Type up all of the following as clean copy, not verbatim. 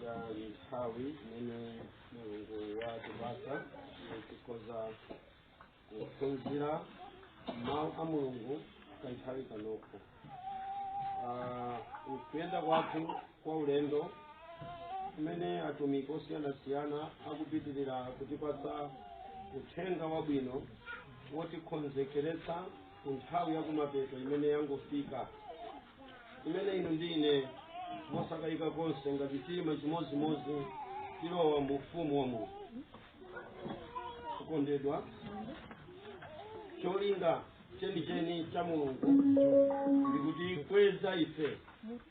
Cha nthawi imene Mulungu watipatsa tikhoza kuphunzira mawu a Mulungu kanthawi kanoko. Kuyenda kwathu kwa ulendo kumene atumiki osiyanasiyana akupitirira kutipatsa uthenga wabwino wotikonzekeretsa ku nthawi yakumapeto imene yangofika, imene inu ndi ine mosakayika konse ngati tiyima chimodzimodzi tilowa mu ufumu wa Mulungu. Kukondedwa, cholinga chenicheni cha Mulungu ndikutikweza ife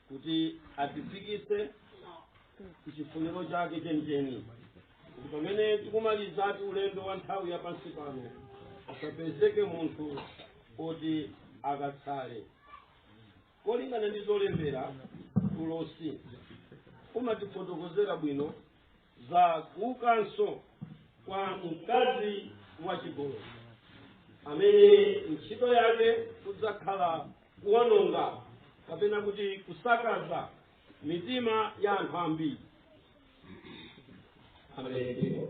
kuti atifikise kuchifuniro chake chenicheni, kuti pamene tikumalizatu ulendo wa nthawi ya pansi pano asapezeke munthu oti akatsale. Kolingana ndi zolembera, ulosi umatifotokozera bwino za kuukanso kwa mkazi wachigololo amene ntchito yake kudzakhala kuwononga kapena kuti kusakaza mitima ya anthu ambiri. Amen.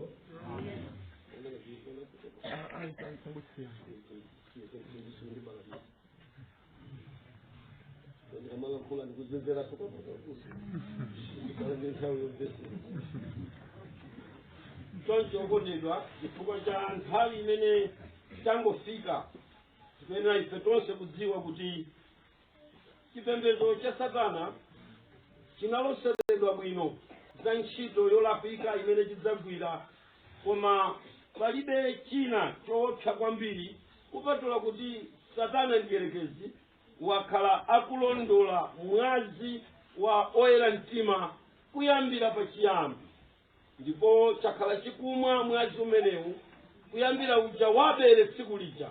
Ndikamalankhula ndikuzimvera ndi nthawi yomvesera. Choncho okondedwa, chifukwa cha nthawi imene tangofika, tikuyenera ife tonse kudziwa kuti chipembedzo cha Satana chinaloseredwa bwino za ntchito yolakwika imene chidzagwira, koma palibe china choopsa kwambiri kupatula kuti Satana mdierekezi wakhala akulondola mwazi wa oyera mtima kuyambira pachiyambi, ndipo chakhala chikumwa mwazi umenewu kuyambira uja wa Abele tsiku lija,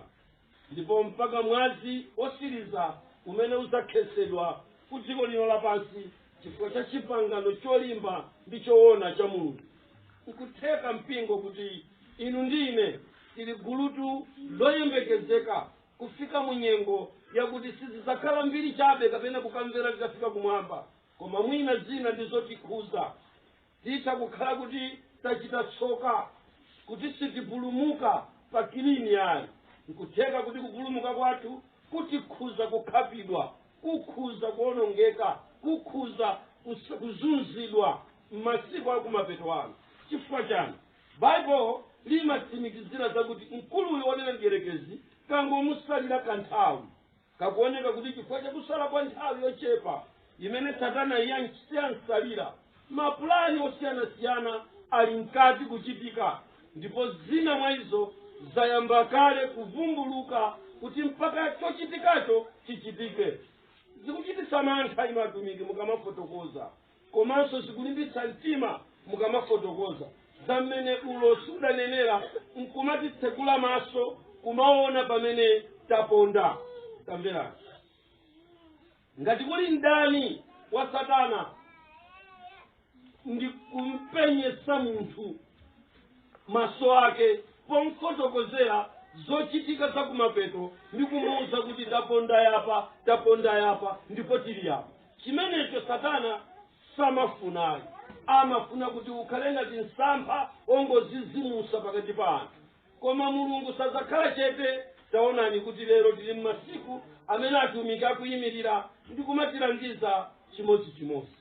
ndipo mpaka mwazi osiriza umene udzakhetsedwa ku dziko lino lapansi chifukwa cha chipangano cholimba ndi choona cha Mulungu. Nkutheka mpingo kuti inu ndi ine tili gulutu loyembekezeka kufika mu nyengo yakuti sizidzakhala mbiri chabe kapena kukamvera tikafika kumwamba, koma mwina zina ndizotikhuza. Titha kukhala kuti tachita tsoka kuti sitipulumuka pa kilini ayi. Nkutheka kuti kupulumuka kwathu kutikhuza kukhapidwa, kukhuza kuonongeka, kukhuza kuzunzidwa m'masiku akumapeto ano. Chifukwa chani? Baibulo limatsimikizira zakuti mkuluyu wonena mdierekezi kangomusalira kanthawi kakuoneka kuti chifukwa chakusala kwa nthawi yochepa imene Satana yansalira, mapulani osiyanasiyana ali mkati kuchitika, ndipo zina mwa izo zayamba kale kuvumbuluka kuti mpaka chochitikacho chichitike. Zikuchititsa mantha inu atumiki mukamafotokoza, komanso zikulimbitsa mtima mukamafotokoza za mmene ulosi udanenera nkumatitsekula maso kumaona pamene taponda. Tamverani, ngati kuli mdani wa Satana ndi kumpenyesa munthu maso ake pomfotokozera zochitika za kumapeto ndi kumuwuza kuti taponda yapa, taponda yapa, ndipo tili yapa. Chimenecho Satana samafunayi. Amafuna kuti ukhale ngati msampha wongozizimusa pakati pa anthu, koma Mulungu sadzakhala chete. Taonani kuti lero tili m'masiku amene atumiki akuyimirira ndi kumatilangiza chimodzimodzi.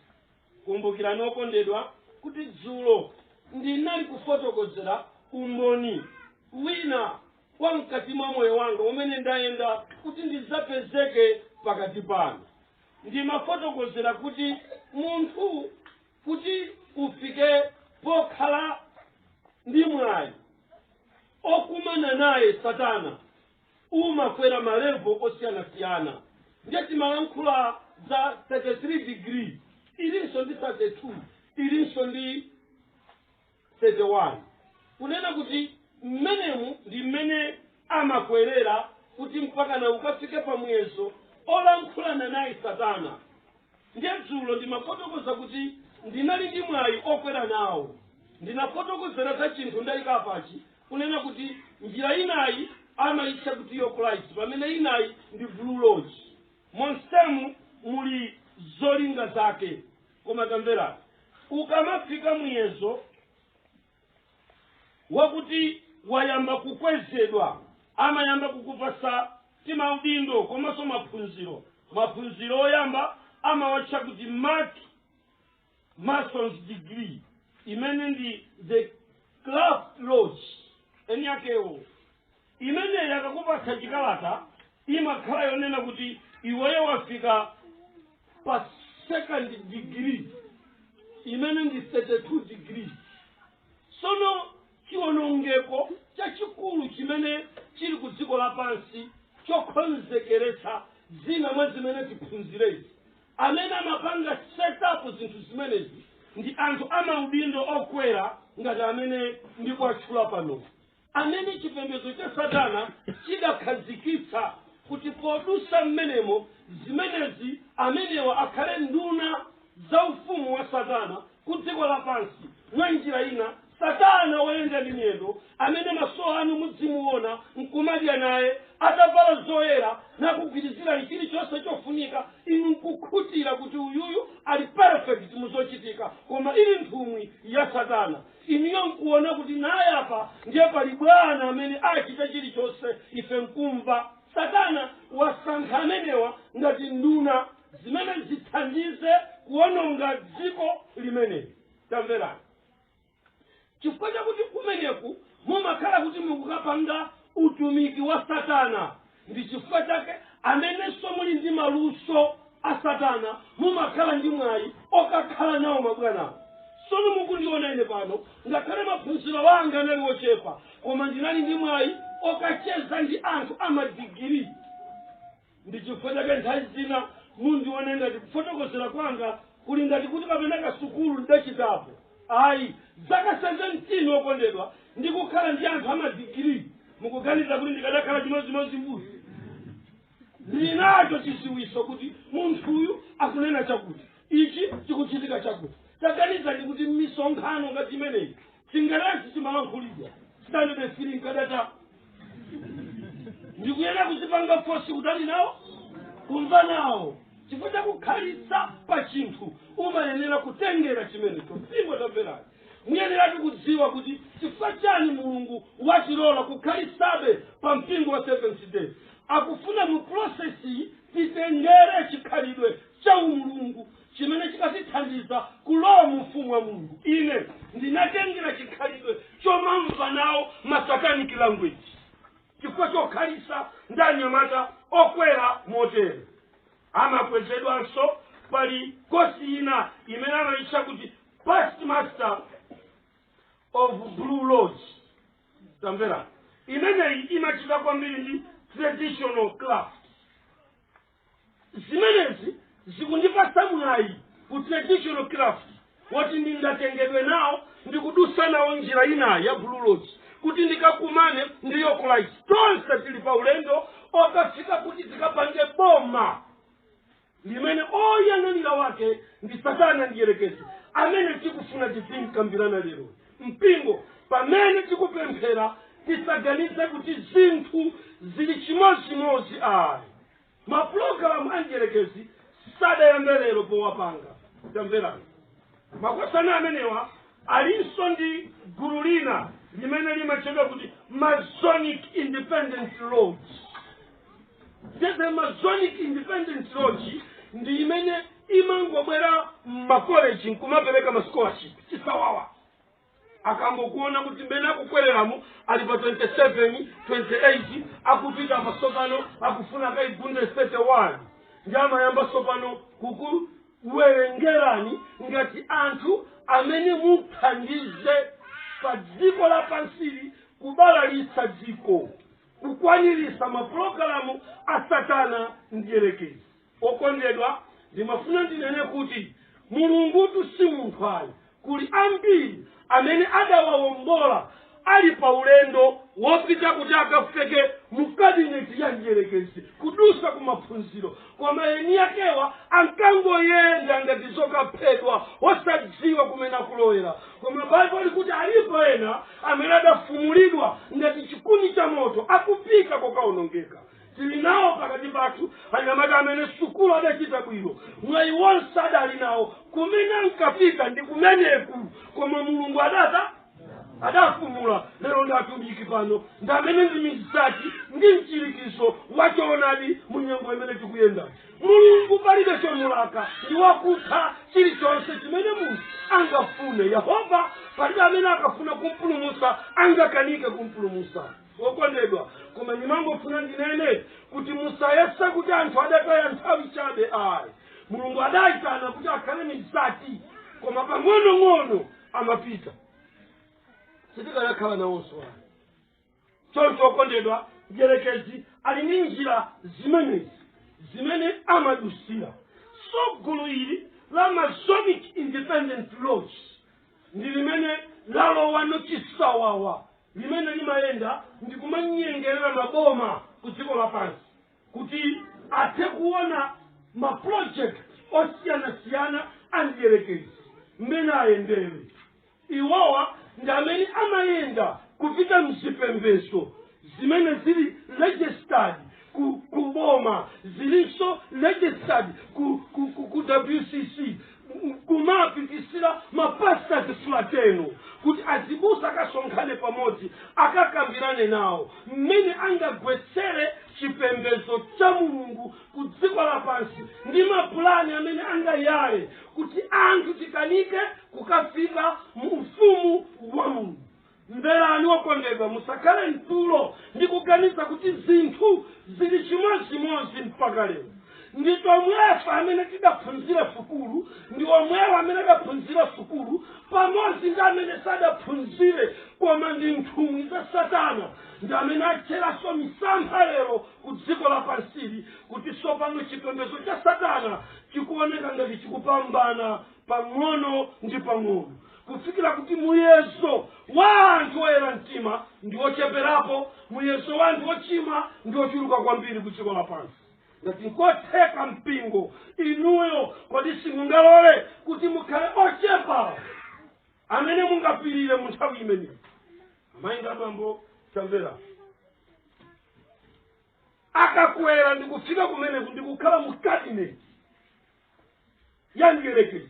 Kumbukirani okondedwa kuti dzulo ndinali kufotokozera umboni wina wa mkati mwa moyo wanga umene ndayenda kuti ndidzapezeke pakati panu. Ndimafotokozera kuti munthu kuti ufike pokhala ndi mwayi okumana naye Satana umakwera ma level osiyanasiyana. Ndiye timalankhula za 33 degree, ilinso ndi 32, ilinso ndi 31, kunena kuti mmenemu ndi mmene amakwerera kuti mpakana ukafike pa muyezo olankhulana naye Satana. Ndiye dzulo ndimafotokoza kuti ndinali ndi mwayi okwera nawo. Ndinafotokozera za chinthu ndayika apachi, kunena kuti njira inayi amayitcha kuti York Rite, pamene inayi ndi Blue Lodge. Monsemu muli zolinga zake. Koma tamverani, Ukamafika muyezo wakuti wayamba kukwezedwa, amayamba kukupasa timaudindo komanso maphunziro. Maphunziro oyamba amawatcha kuti Mark Masons degree, imene ndi the Craft Lodge eni yakewo. Imeneyi akakupatsa chikalata, imakhala yonena kuti iweyo wafika pa second degree, imene ndi 32 degree. Sono chiwonongeko chachikulu chimene chili ku dziko lapansi chokonzekeretsa zina mwa zimene tiphunzirezi, amene amapanga setup zinthu zimenezi ndi anthu amaudindo okwera ngati amene ndikuatchula pano, amene chipembedzo cha satana chidakhazikitsa kuti podusa mmenemo zimenezi, amenewa akhale nduna za ufumu wa satana ku dziko lapansi. Mwa njira ina, satana woyenda ndi miyendo amene maso anu mudzimuona nkumadya naye atavala zoyera nakugwirizirani chilichonse chofunika, inu nkukhutira kuti uyuyu ali perfect muzochitika, koma ili nthumwi ya satana. Inuyo nkuona kuti naye apa ndiye pali bwana amene achita chilichonse, ife nkumva. Satana wasankha amenewa ngati nduna zimene zithandize kuwononga dziko limeneli. Tamverani, chifukwa chakuti kumeneku mumakhala kuti mukukapanga utumiki wa satana, ndi chifukwa chake amenenso muli ndi maluso a satana mumakhala ndi mwayi okakhala nawo mabwanawo. Sono mukundiona ine pano, ngakhale maphunziro anga anali ochepa, koma ndinali ndi mwayi okacheza ndi anthu amadigiri. Ndi chifukwa chake nthawi zina mundione ngati kufotokozera kwanga kuli ngati kuti kapena kasukulu ndidachitapo. Ayi, zaka 17, okondedwa, ndikukhala ndi anthu amadigiri, mukuganiza kuti ndikadakhala chimodzimodzi mbuzi? Ndinacho chiziwiso kuti munthuyu akunena chakuti, ichi chikuchitika chakuti. Taganiza ndi kuti misonkhano ngati imeneyi Chingerezi chimalankhulidwa, standard 3 nkadata ndikuyena kuzipanga force kutali nawo, kumva nawo, chifukwa chakukhalitsa pa chinthu umayenera kutengera chimenecho. Mpingo, tamverani, muyeneratu kudziwa kuti chifukwa chani Mulungu wachilola kukhalitsabe pa mpingo wa Seventh Day. Akufuna mu process titengere chikhalidwe cha umulungu chimene chikatithandiza kulowa mu ufumu wa Mulungu. Ine ndinatengera chikhalidwe chomamva nawo ma satanic language chifukwa chokhalisa ndi anyamata okwera motere. Amakwezedwanso, pali kosi ina imene amayitcha kuti Past Master of Blue Lodge. Tamvera, imeneyi imachita kwambiri ndi traditional craft. Zimenezi zikundipasa mwayi ku traditional craft woti ndingatengedwe nawo ndikudusa nawo njira inayi ya Blue Lodge kuti ndikakumane ndi Yokulite. Tonse tili pa ulendo okafika kuti tikapange boma limene oyang'anira wake ndi satana ndiyerekezi, amene tikufuna tizinkambirana lero. Mpingo, pamene tikupemphera, tisaganize kuti zinthu zili chimodzimodzi, ayi. Mapulogalamu a mdierekezi sadayambe lero powapanga. Tamverani, makosana amenewa alinso ndi gulu lina limene limatchedwa kuti Masonic Independent Lodge. The Masonic Independent Lodge ndi imene imangobwera mmakoleji nkumapereka ma scholarship chisawawa, akangokuona kuti mmene akukwereramo ali pa 27, 28, akupita pasopano, akufuna akaigunde 31, ndi amayamba sopano kukuwerengerani ngati anthu amene muthandize pa dziko lapansili kubalalitsa dziko, kukwanirisa mapulogalamu a satana ndiyerekezi. Okondedwa, ndimafuna ndinene kuti Mulungutu si munthu ayi. Kuli ambiri amene adawawombola ali pa ulendo wopita kuti akafike mu kabineti ya mdierekezi kudusa ku maphunziro, koma eni yakewa ankangoyenda ngati zokaphedwa, osadziwa kumene akulowera. Koma Baibulo likuti alipo ena amene adafumulidwa ngati chikuni cha moto akupita kokawonongeka. Tili nawo pakati pathu anyamata amene sukulu adachita bwino, mwayi wonse adali nawo, kumene ankapita ndi kumeneku, koma Mulungu adata adafumula. Lero ndi atumiki pano, ndi amene ndi mizati ndi mchirikizo wachoonadi mu nyengo imene tikuyenda. Mulungu palibe chomulaka, ndi wakutha chilichonse chimene munthu angafune. Yehova palibe amene akafuna kumpulumutsa angakanike kumpulumutsa. Wokondedwa, koma ndimangofuna ndinene kuti musayese kuti anthu adataya nthawi chabe, ayi. Mulungu adayitana kuti akhale mizati, koma pang'onong'ono amapita, sitikanakhala nawonso ayi. Choncho okondedwa, mdierekezi ali ndi njira zimenezi zimene amadusira. So gulu ili la Masonic Independent Lodge ndi limene lalowa chisawawa, limene limayenda ndi kumanyengerera maboma ku dziko lapansi kuti athe kuona ma project osiyanasiyana a mdierekezi mmene ayendere. Iwowa ndi amene amayenda kupita mzipembedzo zimene zili registered ku boma, zilinso registered ku WCC, kumapitisira ma pastors fraternal kuti azibusa akasonkhane pamodzi, akakambirane nawo mmene angagwetsere chipembedzo cha Mulungu ku dziko lapansi ndi mapulani amene angayale kuti anthu tikanike kukafika mu ufumu wa Mulungu. Mverani wokondedwa, musakhale mtulo ndi kuganiza kuti zinthu zili chimodzimodzi mpaka lero. Ndi tomwefa amene tidaphunzira sukulu, ndi omwewo amene adaphunzira sukulu pamodzi ndi amene sadaphunzire, koma ndi nthumwi za Satana, ndi amene atcheranso misampha lero ku dziko lapansili kuti tsopano chipembedzo cha Satana chikuoneka ngati chikupambana pang'ono ndi pang'ono, kufikira kuti muyezo wa anthu oyera mtima ndi wocheperapo, muyezo wa anthu ochimwa ndi ochuluka kwambiri ku dziko lapansi. Ngati nkotheka, mpingo, inuyo kodi simungalole kuti mukhale ochepa amene mungapirire mu nthawi imeneyi? Amayi ndi abambo, tamvera. Akakwera ndikufika kumeneku ndikukhala mu cabinet ya mdierekezi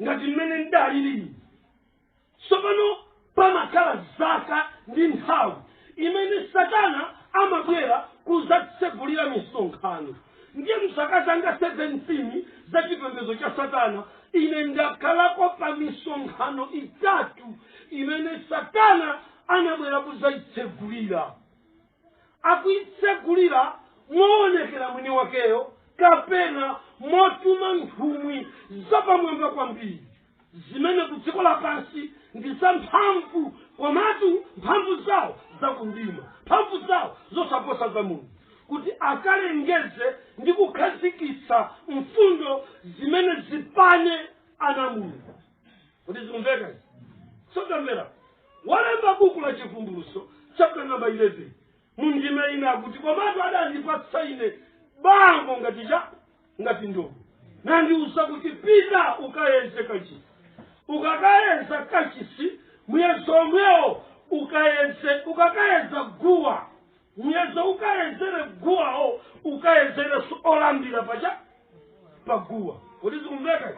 ngati mmene ndalili tsopano, pamakhala zaka ndi nthawi imene Satana amabwera kudzatsegulira misonkhano. Ndiye mzaka zanga 17 za chipembedzo cha Satana, ine ndakhalako pa misonkhano itatu imene Satana anabwera kudzayitsegulira. Akuitsegulira moonekera mwini wakeyo kapena motuma nthumwi zapamwamba kwambiri zimene ku dziko lapansi ndi za mphamvu, komatu mphamvu zawo zakundima, mphamvu zawo zosaposa za Mulungu, kuti akalengeze ndi kukhazikitsa mfundo zimene zipane ana Mulungu. Kuti zikumveka izi? So tamvera, walemba buku la Chivumbulutso chapter number 11 mundime ina akuti, "Komatu adandipatsa ine bango ngati cha ngati ndodo, nandiuza kuti, 'Pita ukayeze kachisi. Ukakayeza kachisi, muyezo omwewo ukayeze ukakayeza guwa, muyezo ukayezere guwawo ukayezerenso olambira pacha paguwa.'" Kuti zikumveka?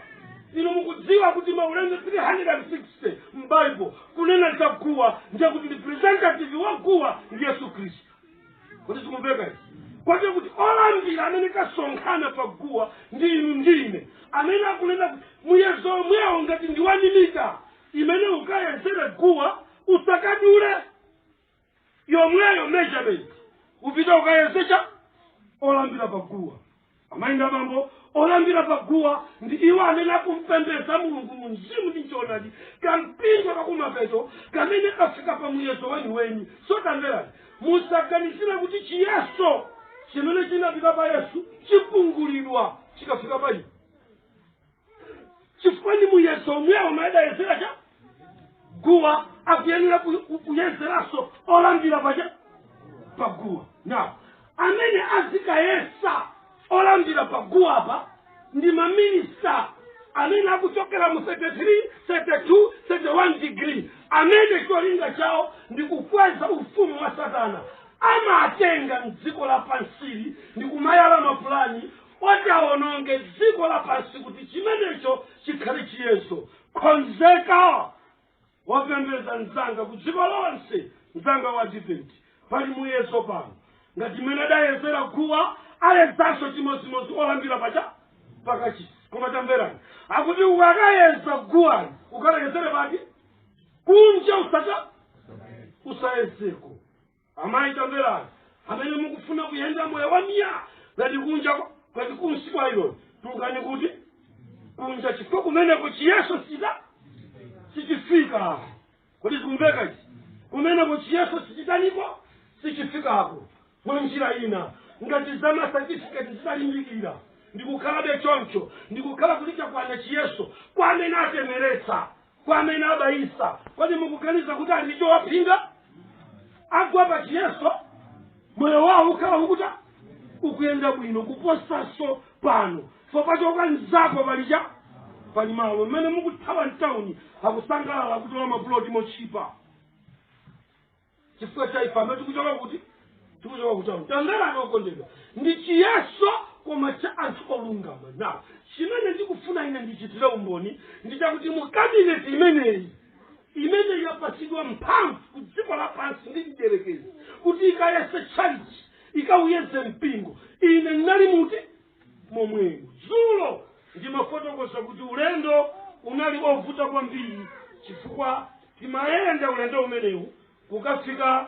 Inu mukudziwa kuti maulendo 360 m'Bible kunena za guwa, ndiye kuti representative wa guwa ndi Yesu Khristu. Kuti zikumveka izi? Kwacho kuti olambira amene kasonkhana pa guwa ndi inu ndine, amene akunena kuti muyezo omwewo ngati ndi 1 mita imene ukayezere guwa, usakadule, yomweyo measurement upita ukayezecha olambira paguwa. Amayi ndi abambo, olambira paguwa ndi iwo amene akumpembedza Mulungu mu mzimu ndi choonadi, kampingo kakumapeto kamene kafika pa muyezo weniweni. So tamverani, musaganizire kuti chiyeso chimene chinafika pa Yesu chipungulidwa chikafika pa inu, chifukwa ndi muyezo omwewo umene adayezera cha guwa akuyenera kuyezeranso olambira pacha paguwa. Now, amene azikayesa olambira paguwa apa ndi maminista amene akuchokera mu 33, 32, 31 degree, amene cholinga chawo ndi kukweza ufumu wa Satana. Amatenga mdziko lapansili ndi kumayala mapulani oti awononge dziko lapansi kuti chimenecho chikhale chiyeso. Konzeka, wopembeza mzanga ku dziko lonse, mzanga wa Advent, pali muyeso pano. Ngati mmene adayezera guwa, ayezanso chimodzimodzi olambira pacha pakachisi. Koma tamverani, akuti ukakayeza guwali ukalekesere pati? Kunja usata usayezeko. Amayi, tamverani, amene mukufuna kuyenda moyo wa miya ngati kunja, ngati kunsi kwa ilo, tulukani kuti kunja, chifukwa kumeneko chiyeso sita sichifika. Kodi zikumveka izi? Kumeneko chiyeso sichitaniko, sichifikako. Mwa njira ina, ngati za masatifiketi zitalimbikira ndikukhalabe choncho, ndikukhala kuti chakwana chiyeso kwa amene atemeretsa, kwa amene abayisa, kodi mukuganiza kuti ali ndicho waphinga? Agwa pa chiyeso, moyo wawo ukhala ukuta ukuyenda bwino kuposaso pano. So pachoka nzako palicha pali malo mmene mukuthawa mtawuni, akusangalala, akutola mapuloti mochipa chifukwa cha ife amene tikuchoka kuti tikuchoka kutawuni. Tamverani okondedwa, ndi chiyeso koma cha anthu olungama. Nawo chimene ndikufuna ine ndichitire umboni ndi chakuti mu cabinet imeneyi, imene yapatsidwa mphamvu ku dziko lapansi ndi mdierekezi kuti ikayese tchalichi, ikauyeze mpingo, ine ndinali muti momwemo. Dzulo ndimafotokoza kuti ulendo unali ovuta kwambiri, chifukwa timayenda ulendo umenewu kukafika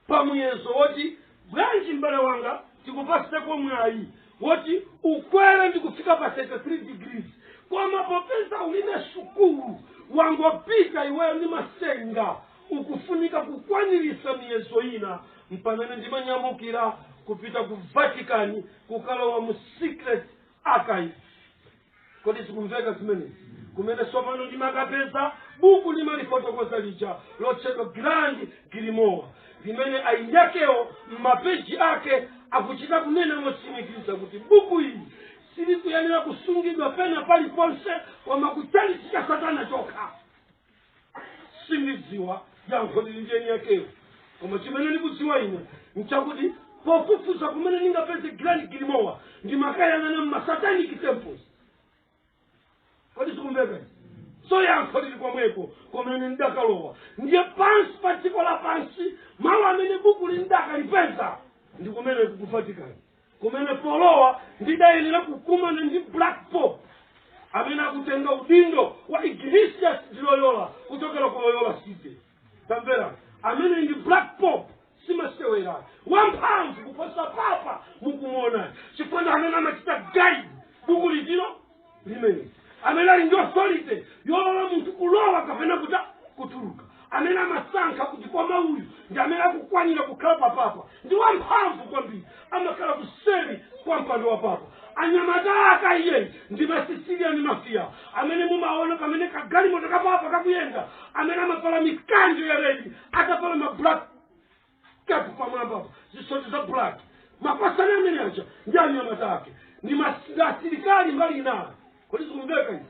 pamuyezo woti, bwanji m'bale wanga, tikupaseko mwayi woti ukwere ndi kufika pa 33 degrees, koma popeza ulibe sukulu, wangopita iweyo ndi masenga, ukufunika kukwanirisa miyezo ina. Mpamene ndimanyamukira kupita ku Vatican kukalowa mu secret archive. Kodi zikumveka zimenezi? Kumene tsopano ndimakapeza buku limalifotokoza lija lotchedwa Grand Grimoire, limene ainyakewo m'mapeji ake akuchita kunena motsimikiza kuti buku ili silikuyenera kusungidwa pena paliponse koma kuchalichi cha satana chokha. Sindidziwa yankho lili ndi yakeyo, koma chimene ndikudziwa ine nchakuti pofufuza kumene ndingapeze Grand Grimoire, ndimakayang'ana mmasatanic temples. Kodi sikumveka? So yankho lili komweko kumene ndidakalowa. Ndiye pansi pa dziko lapansi, malo amene buku lindakalipeza ndi kumene ku Vatican, kumene polowa ndidayenera kukumana ndi Black Pope amene akutenga udindo wa Ignatius de Loyola kuchokera ku Loyola City. Tamvera, amene ndi Black Pope simasewera, wamphamvu kuposa papa mukumuona, chifukwa ndi amene amachita guide buku litiro limene, amene ali ndi authority yolola munthu kulowa kapena kuta kutuluka, amene amasankha kuti koma uyu ndi amene akukwanira kukhala papapa. Ndi wamphamvu kwambiri, amakhala kuseri kwa mpando wa papa. Anyamata aka iyeyi ndi masicilian mafia amene mumaona pamene kagalimoto kapapa kakuyenda, amene amavala mikanjo ya red, atavala ma black cap pamwamba, zisoti za black. Makosana amene aja ndi anyamata ake, ndi asilikali mbali inayi. Kodi zikumveka izi?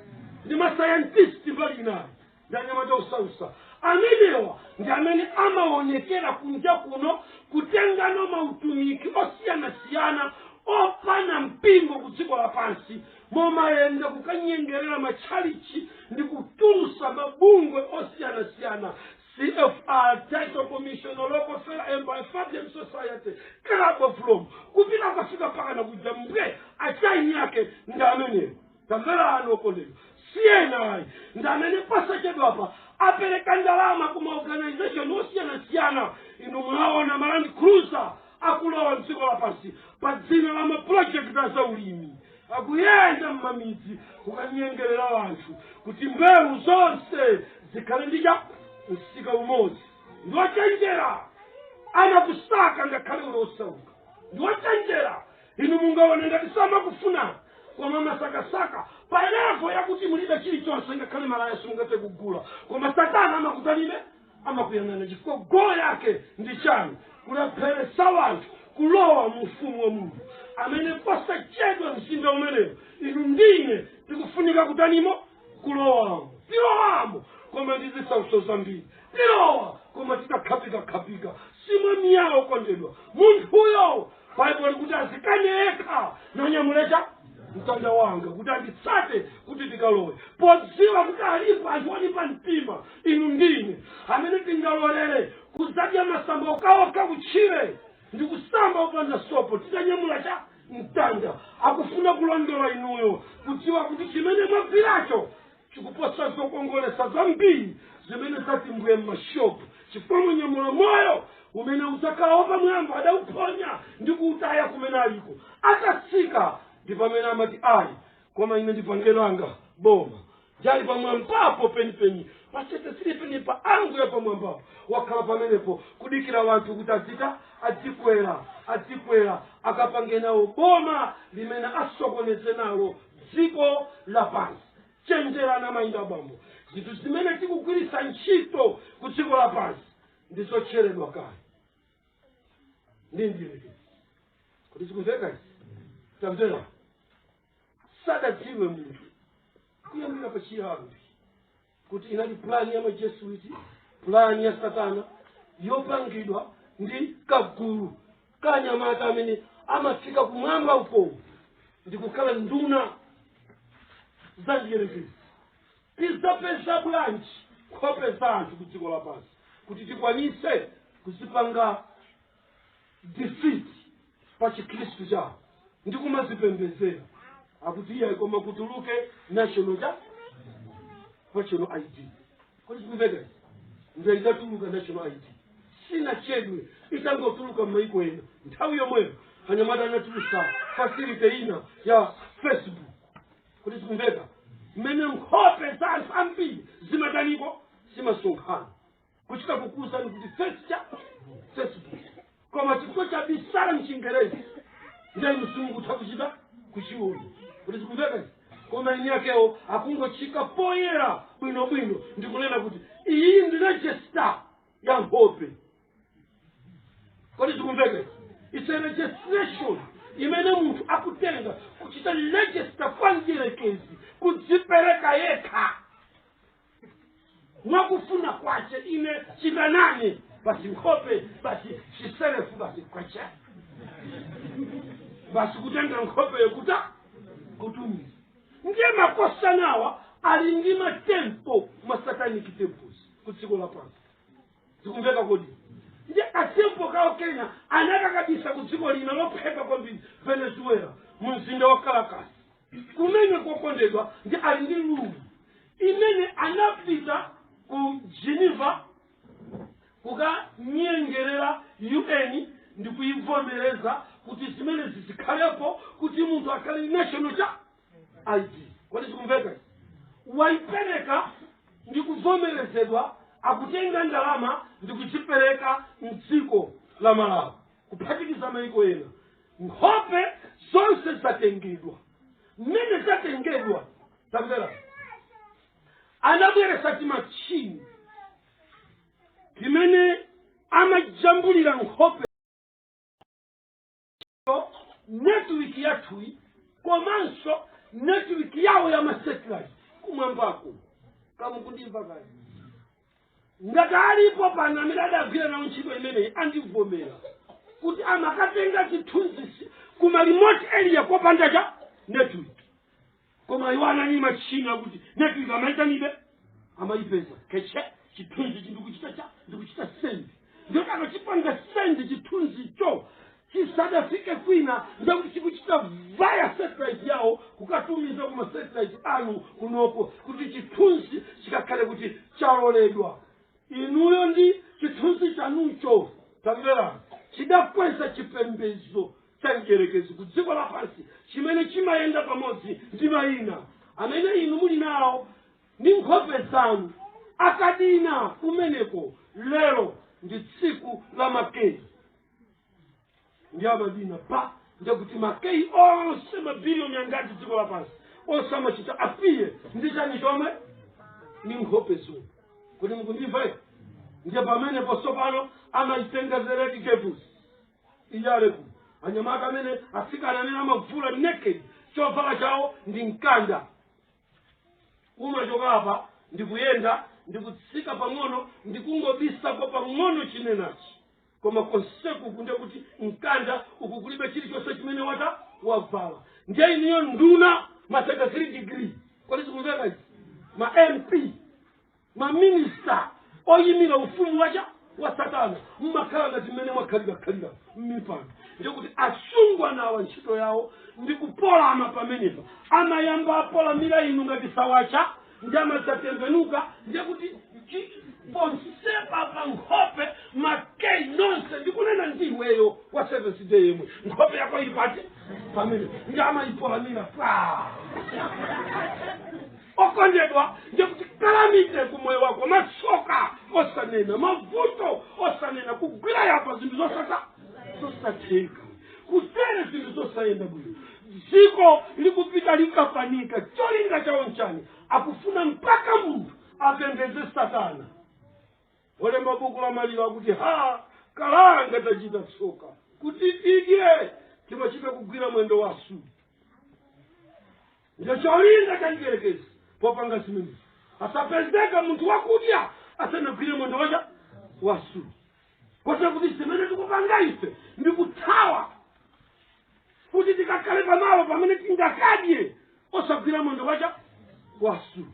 Ndi mascientist mbali inayi, ndi anyamata osausa. Amenewa ndi amene amaonekera kunja kuno kutengano mautumiki osiyanasiyana opana mpingo ku dziko lapansi, momayenda kukanyengerera matchalichi ndi kutulusa mabungwe osiyanasiyana, CFR, Title Commission, Rockefeller Empire, Fabian Society, Club of Rome, kupita kukafika pakana kuja mbwe achaini yake ndi amenewo. Tamvera anu okondedwa, siyena ayi, ndi amene posachedwapa apereka ndalama ku maorganization osiyanasiyana. Inu mwaona ma Land Cruiser akulowa mdziko lapansi pa dzina la maproject azaulimi, akuyenda m'mamidzi kukanyengerera anthu kuti mbewu zonse zikhale ndi cha msika umodzi. Ndiwochenjera, amakusaka ngakhale uli osauka. Ndiwochenjera. Inu mungaone ngati samakufuna, koma masakasaka pa level yakuti mulibe chilichonse, ngakhale malaya simungathe kugula, koma satana amakutalibe, amakuyang'ana, chifukwa goal yake ndi chani? Kulepheretsa wanthu kulowa mu ufumu wa Mulungu amene posachedwa mzinda umenewo inu ndine tikufunika kutanimo? Kulowamo. Tilowamo, koma ndi zisautso zambiri. Tilowa, koma titakhapikakhapika. Simwamiyawo kondedwa, munthuyo Baibulo likuti azikane yekha nanyamulecha mtanda wanga kuti anditsate kuti tikalowe, podziwa kuti alipo anthu olimba mtima, inu ndine, amene tingalolere kuzadya masamba okaoka kutchire ndi kusamba upanda sopo titanyamula cha mtanda. Akufuna kulondola inuyo, kudziwa kuti chimene mwagwiracho chikuposa zokongolesa zambiri zimene zatimbwe m'mashopu, chifukwa mwanyamula moyo umene udzakhala wapamwamba. Adawuphonya ndi kuutaya kumene aliko. Atatsika ndi pamene amati, "Ayi, koma ine ndipangelanga boma." Jali pamwambapo penipeni pa 33 peni pa angu ya pamwambapo, wakhala pamenepo kudikira wanthu kuti adzita adzikwera, adzikwera akapange nawo boma limene asokoneze nalo dziko lapansi. Chenjerana, mayinda, abambo, zinthu zimene tikugwiritsa ntchito ku dziko lapansi ndizotcheredwa kale ndi mdierekezi. Kuti zikumveka izi? Tamvera, sadadziwe munthu kuyambira pachiyambi kuti inali plani ya Majesuiti, plani ya Satana yopangidwa ndi kagulu kanyamata amene amafika kumwamba uko ndi kukhala nduna za mdierekezi. Tizapeza bwanji nkhope za anthu ku dziko lapansi kuti tikwanise kuzipanga defeat pa Chikhristu chawo ndi kumazipembedzera? Akuti iye, koma kutuluke national cha national ID. Kodi zikumveka izi? Ndiye idatuluka national ID, sinachedwe itangotuluka m'maiko ena, nthawi yomweyo anyamata anatulusa facility ina ya Facebook. Kuti zikumveka? Mmene nkhope za anthu ambiri zimataniko, zimasonkhana, kuchita kukuwuzani kuti face cha Facebook, koma chifukwa cha bisala mchingerezi ndiye mzimu kutha kuchita kuchiona. Kuti zikumveka izi? Koma eni yakewo akungochika poyera bwinobwino ndikunena kuti iyi ndi register ya nkhope. Kodi zikumveka izi? It's a registration imene munthu akutenga kuchita register kwa mdierekezi, kudzipereka yekha mwakufuna kwache. Ine chitanane basi, nkhope basi, chiserefu basi, kwache basi, kutenga nkhope yokuta kutumiza. Ndiye makosanawa ali ndi matemple, masatanic temples ku dziko lapansi. Zikumveka kodi? Ndi katemple kawo kena anakakabisa ku dziko lina lopheka kwambiri, Venezuela, mu mzinda wa Caracas kumene kokondedwa. Ndi ali ndi room imene anapita ku Geneva kukanyengerera UN ndi kuivomereza kuti zimene zizikhalepo, kuti munthu akhale national cha ID. Kodi zikumveka? Waipereka ndi kuvomerezedwa, akutenga ndalama ndi kuchipereka mdziko la Malawi kuphatikiza maiko ena. Nkhope zonse zatengedwa. Mmene zatengedwa, tamvera, anabweresa timachini timene amajambulira nkhope, network yathuyi komanso network yawo ya masatellite kumwambako. Kamukundimva kale? Ngati alipo pano amene adagwira nawo ntchito imeneyi, andivomera kuti amakatenga zithunzisi kuma remote area kopanda cha network, koma iwo anali machini akuti network amaitanibe, amayipeza keche chithunzi chi ndikuchita cha ndikuchita send. Ndiyoti akachipanga send chithunzicho chisadafike kwina, ndekuti chikuchita via satellite yawo kukatumiza kuma satellite anu kunoko kuti chithunzi chikakhale kuti chaloledwa. Inuyo ndi chithunzi chanucho, tamverani, chidakweza chipembedzo cha mdierekezi ku dziko lapansi chimene chimayenda pamodzi ndi mayina amene inu muli nawo ndi nkhope zanu. Akadina kumeneko, lero ndi tsiku la makeyi, ndi amadina pa ndekuti makeyi onse mabiliyoni angati dziko lapansi onse amachita apiye ndi chani chomwe ndi nkhope zomwe. Kuti mukundimva? Ndiye pamene posopano amaitenga the Red Devils iyaleku, anyamata amene, atsikana amene amavula naked, chovala chawo ndi mkanda, umachoka apa ndikuyenda ndikutsika pang'ono ndikungobisako pang'ono chinenachi. Koma Koma konseku kunde kuti mkanda uku kulibe chilichonse chimene wata wavala. Ndiye iniyo nduna, ma 33 degree, kodi zikumveka izi? Ma MP, maminista oyimira ufumu wacha wa Satana, mmakhala ngati mmene mwakhalira mmipando. Ndikuti asungwanawa ntchito yawo ndi kupolama pamenepa. Amayamba apolamira inu ngati sawacha, ndi amadzatembenuka, ndiye kuti ponsepa pa nkhope makei nonse. Ndikunena ndi iweyo wa Seventh Day yemwe nkhope yako ili pati pamene, ndi amayipolamira pa. Okondedwa, ndikuti calamity kumoyo wako, matsoka osanena, mavuto osanena, kugwira yapa zinthu zosata zosatheka, kutere zinthu zosayenda bwino, dziko likupita likapanika. Cholinga chawo nchani? Akufuna mpaka munthu apembedze Satana. Olemba buku la maliro akuti, "Ha, kalanga, tachita tsoka! Kuti tidye timachita kugwira mwendo wasu." Ndiyo cholinga cha mdierekezi popanga zimenezi. Asapezeka munthu wakudya asanagwire mwendo wacha wasu, kote kuti zimene tikupanga ife ndi kuthawa kuti tikakhale pamalo pamene tingakadye osagwira mwendo wacha wasu.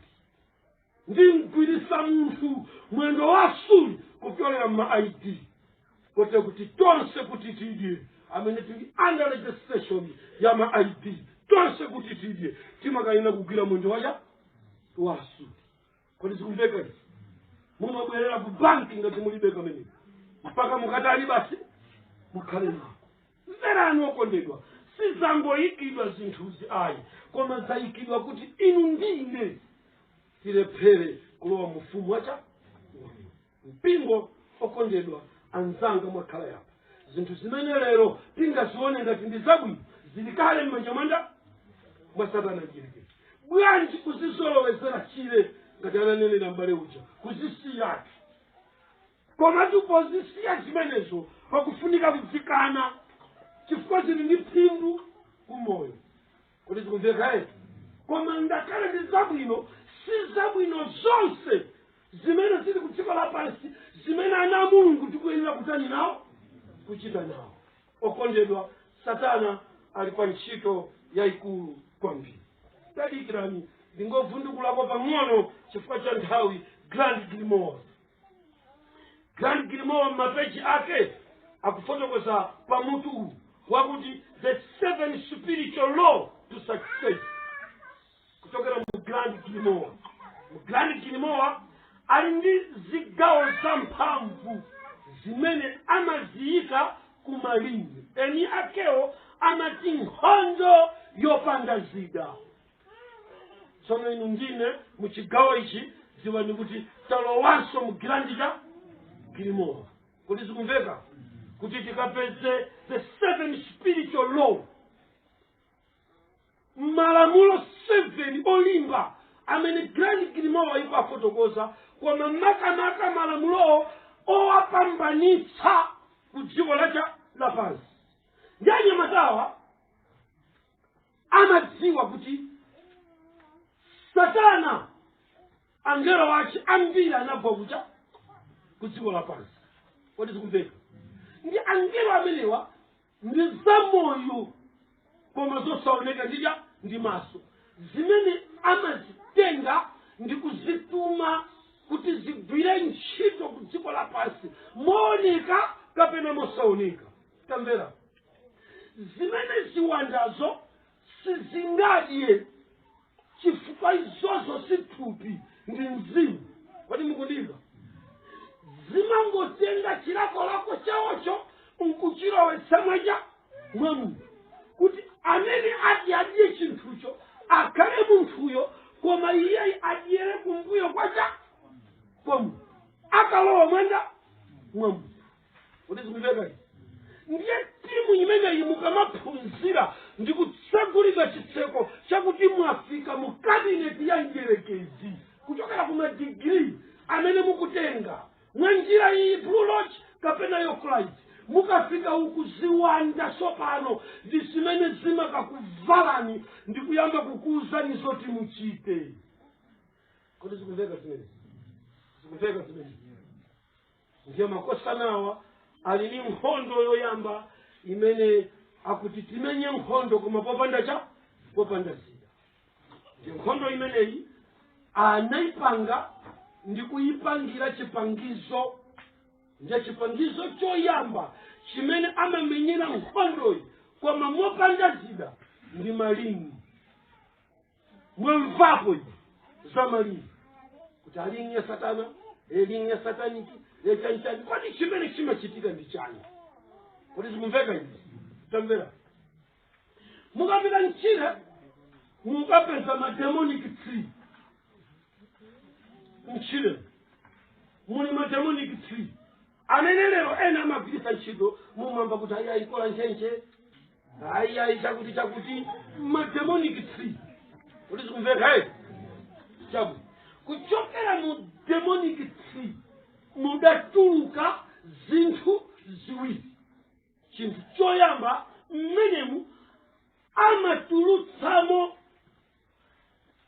Ndimgwirisa munthu mwendo wasuli kupyolera mma ID, kote kuti tonse kuti tidye, amene tili under registration ya ma ID, tonse kuti tidye timakayina kugwira mwendo wacha wasu. Kodi zikumveka izi? Mumabwerera ku banki ngati mulibe kameneko mpaka mukatali basi mukhale nako. Mverani okondedwa, sizangoyikidwa zinthuzi ayi, koma zayikidwa kuti inu ndine tilephere kulowa mufumu wacha mpingo. Okondedwa anzanga, mwakhala yapa, zinthu zimene lero tingazione ngati ndi zabwino zili kale m'manja mwanda mwa Satana mdierekezi. Bwanji kuzizolowezera chile ngati ananenera m'bale uja, kuzisiyatu? Koma tipozisiya zimenezo pakufunika kudzikana, chifukwa zili ndi phindu kumoyo. Kuti zikumveka eti? Koma ngakhale ndi zabwino, si zabwino zonse zimene zili ku dziko lapansi zimene ana a Mulungu tikuyenera kutani nawo, kuchita nawo. Okondedwa, Satana ali pa ntchito yayikulu kwambiri. Tadikirani, ndingovundukulako pang'ono chifukwa cha nthawi. Grand Grimoire, Grand Grimoire, m'mapeji ake akufotokoza pamutu uwu wakuti "The Seven Spiritual Law to Success", kuchokera mu Grand Grimoire. Mu Grand Grimoire ali ndi zigawo za mphamvu zimene amaziyika kumalinyi eni akewo, amati nkhondo yopanda zida. Tsono inu ndine mu chigawo ichi dziwani kuti talowanso mu Grand cha Grimoire. Kuti zikumveka? Kuti tikapeze the seven spiritual law, malamulo 7 olimba amene Grand Grimoire ikuafotokoza, koma makamaka malamulowo owapambanitsa ku dziko lacha lapansi. Ndi anyamatawa amadziwa kuti Satana, angelo wace ambiri anagwa kucha ku dziko lapansi. Kodi zikumveka? Ndi angelo amenewa ndi zamoyo koma zosaoneka ndija ndi maso, zimene amazitenga ndi kuzituma kuti zigwire ntchito ku dziko lapansi mooneka kapena mosaoneka. Tamvera, zimene ziwandazo sizingadye chifukwa izozo si thupi, ndi mzimu. Kodi mukundimva? Zimangotenga chilakolako chawocho nkuchilowetsa mwacha mwa munthu, kuti amene ati adye chinthucho akhale munthuyo, koma iyeyi adyere kumbuyo kwacha kwa munthu, akalowa mwanda mwa munthu. Kuti zikumveka izi? Ndiye timu imeneyi mukamaphunzira ndi kutsegulidwa chitseko chakuti mwafika mu cabinet ya mdierekezi kuchokera ku madigiri amene mukutenga mwa njira iyi, Blue Lodge kapena York Rite, mukafika uku ziwanda tsopano ndi zimene zimakakuvalani ndi kuyamba kukuuzani zoti muchite. Kodi zikumveka zimene? Zikumveka zimene? Ndiye makosanawa Ali ndi nkhondo yoyamba imene akuti timenye nkhondo koma popanda cha popanda zida. Ndi nkhondo imeneyi anayipanga ndi kuyipangira chipangizo. Ndiye chipangizo choyamba chimene amamenyera nkhondoyi koma mopanda zida ndi malingi. Mwamvapo za malingi kuti a ring ya satana, ring ya satanic, chanichani? Kodi chimene chimachitika ndi chani? Kodi zikumveka izi? Tamvera, mukapita mchire mukapeza ma demonic tree. Mchire muli ma demonic tree amene lero ena amagwiritsa ntchito. Mumamva kuti ayi, ayikola ntchentche, ayi, ayi, chakuti chakuti, ma demonic tree. Kodi zikumveka? E, chabu kuchokera mu demonic tree mudatuluka zinthu ziwiri. Chinthu choyamba, mmenemu amatulutsamo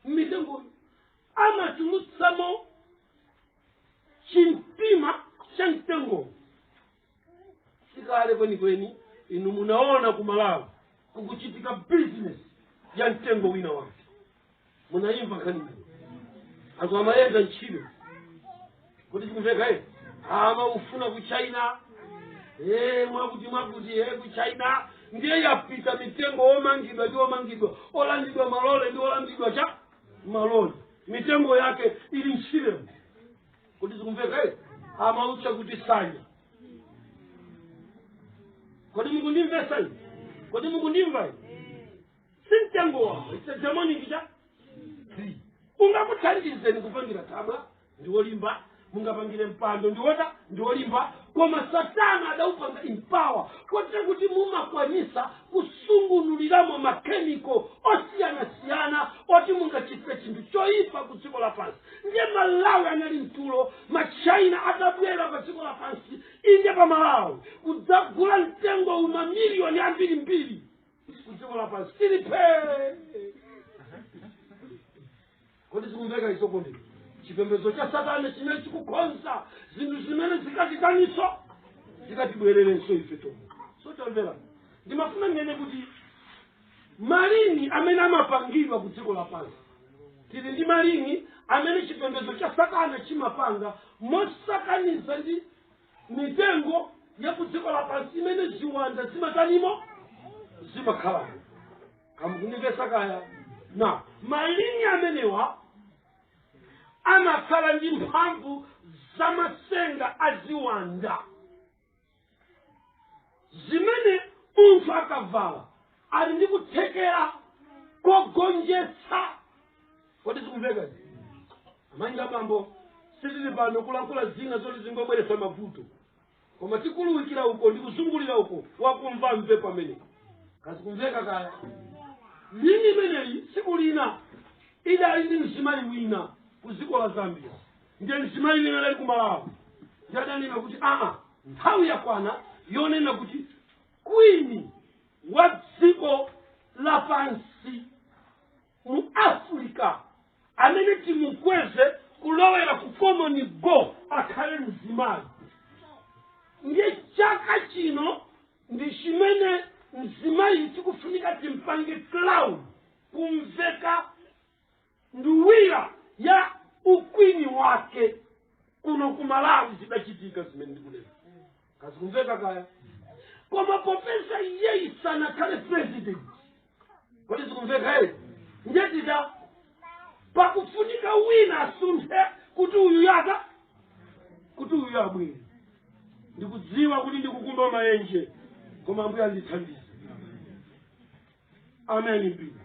mitengoyo, amatulutsamo chimtima cha mtengowo. Sikale kwenikweni inu munaona ku Malawi kukuchitika business ya mtengo wina wake. Munayimva nkhani imene anthu amayenda ntchito? Kuti zikumveka? E, amaufuna ku China, e, mwakuti mwakuti, e, ku China. Ndiye yapita mitengo omangidwa ndi omangidwa, olandidwa malole ndi olandidwa cha malole, mitengo yake ili ntchiremo. Kuti zikumveka? E, amautcha kuti sanya. Kodi mukundimvesa ine? Kodi mukundimva ine? Si mtengo wawo, it's a demonic cha tree. Ungakuthandizeni kupangira thabwa, ndi wolimba. Mungapangire mpando, ndiwota ndiwolimba. Koma Satana adaupanga empower kotero kuti mumakwanisa kusungunuliramo ma chemical osiyanasiyana oti mungachitire chinthu choyipa ku dziko lapansi. Ndiye Malawi anali mtulo, Machina atabwera pa dziko lapansi, inde, pa Malawi, kudzagula mtengo umamiliyoni ambirimbiri ku dziko lapansi. Tilipe. Kodi zikumveka izo? Kodi chipembedzo cha Satana chimene chikukonza zinthu zimene zikatitaniso, zikatibwererenso ife tomwe? So tamvera, ndimafuna ndinene kuti malingi amene amapangidwa ku dziko lapansi, tili ndi malingi amene chipembedzo cha Satana chimapanga mosakaniza ndi mitengo ya ku dziko lapansi imene ziwanda zimatanimo, zimakhalamo. Kamukundimvesa kaya? Na malingi amenewa amakhala ndi mphamvu zamasenga aziwanda zimene munthu akavala ali ndi kuthekera kogonjetsa. Kodi zikumveka, amayi abambo? Sitili pano kulankhula zina zoti zingobweretsa mavuto, koma tikuluwikira uko ndi kuzungulira uko. Wakumva mve pamene kazikumveka kaya. Lini imeneyi tsiku lina idali ndi mzimayi wina ku dziko la Zambia. Ndiye mzimayi wina adali ku Malawi, ndiye adanena kuti aa, nthawi yakwana yonena kuti queen wa dziko lapansi mu Africa amene timukweze kulowera ku common goal akhale mzimayi. Ndiye chaka chino ndi chimene mzimayi tikufunika timpange crown, kumveka nduwira ya u queen wake kuno ku Malawi. Zidachitika zimene ndikunena, kazikumveka kaya? Koma popeza iyeyi sanakhale president, kodi zikumveka? Ere, ndetita pakufunika wina asunthe kuti uyu yaka, kuti uyu abwere. Ndikudziwa kuti ndikukumba maenje, koma Ambuye andithandize. Amen mpingo,